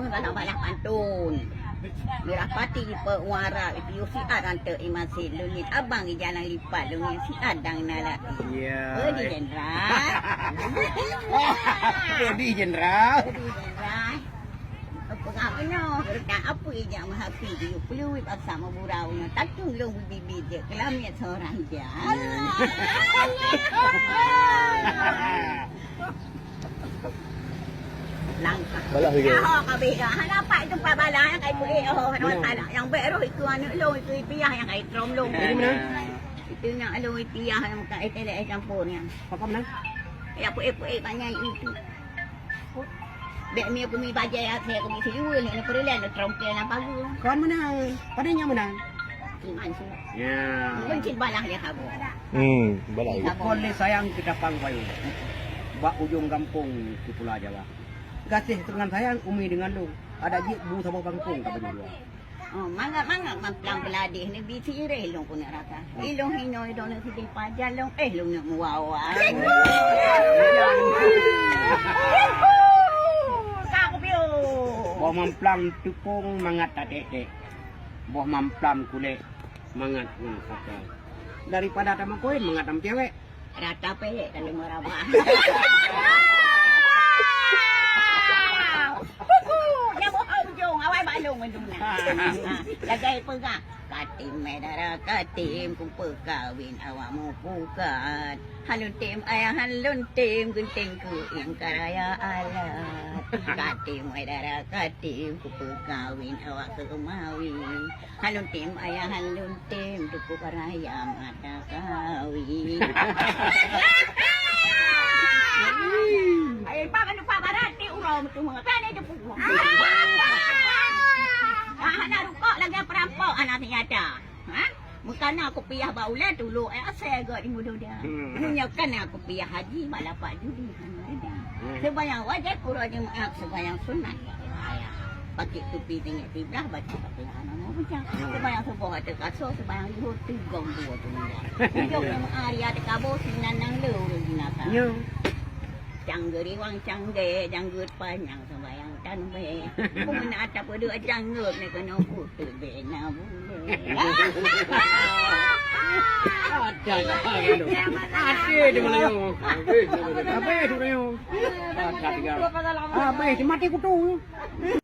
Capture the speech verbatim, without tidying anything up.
Balah-balah pantôn. Mirah pati ipeuwara, ipiôh siat ranteuk imasin. Lôn ngieng abang i jalan lipat, lôn ngieng siat dang na lagi. Ya. Odi Jenderal. Odi Jenderal. Odi Jenderal. Peugah meunoe, reudak apui jak meuhapi, geuyue peuluit basa meuburau nyoe. Tatung lôn bibit jeuet, keulamiet seurang jak. Langkah. Balah lagi. Ya, ho, kabeh dah. Hana pat teumpat balah, nyang kai peuék, ho, hana masalah. Nyang bèk roh ikeu aneuk lôn, ikeu Ipiah nyang kai trom lôn. Jadi meunan? Itu nak lôn Ipiah nyang kai télé campur nyan. Pakon meunan? Ya, peuék-peuék banyak itu. Bèk mi aku mi bajèe, aku mi siyueue, ni peureulèe, ni terongkèe lam pageue. Kon meunan? Padahai nyang meunan? Iman sih. Ya. Mungkin balah dia kabu. Hmm, balah dia. Kon lé sayang keutapang payong. Bak ujong gampông di Pulo Jawa. Gaséh deungon sayang umi deungon lôn. Adak jeuet bu saboh bangkong ka banyak dua. Oh, mangat-mangat mamplang beuladih neubi sireh lôn keuneuk rasa. Ilôn hinoe idong neuk sideh pajan lôn, eh, lôn neuk meuwawa. Ka kupiôh. Boh mamplang teupông mangat taték-ték. Boh mamplang kulét mangat ngon kata. Daripada tameukoin mangat tameucewek. Rata pehek kali meurabah. Puku, nyan boh ujong, awai balong mandum na. Lagèe peugah, katim ai dara, katim kupeukawin awak meupukat. Han lôn tem ayah, han lôn tem geunteng keu ieng ka raya alat. Katim ai dara, katim kupeukawin awak keu mawi. Han lôn tem ayah, han lôn tem dukuk raya mata kawi. Ai, pa kan pa barat ti uroe meuteumé. Kan ai depu. Ah, hana rukok lagèe perampok aneuk nyata. Ha? Meukana kupiah bak ulèe tulok, eh, asèe gèt di mudoh dia. Hmm. Meunyoe kana kupiah haji, bak lapak judi. Hmm. Seumayang wajéb uroe Jumat, seumayang sunat. Ayah. Pakai tupi tinggi kiblah, baca Fatihah nama baca. Hmm. Seumayang suboh ateueh kasô, seumayang zuhur tigong dua tu nyan. Ujong Jumat hari ada kabo, sinan nang le ureueng binatang. Ya. Cang geuriwang, cang gé, janggut panyang, seumayang tan bèe. Peue na tapeuduek janggut ni keunoe putôh bèe na buleuen. Ada dah gitu. Ada di Melayu. Habis di Melayu. Ada tiga. Habis mati kutu.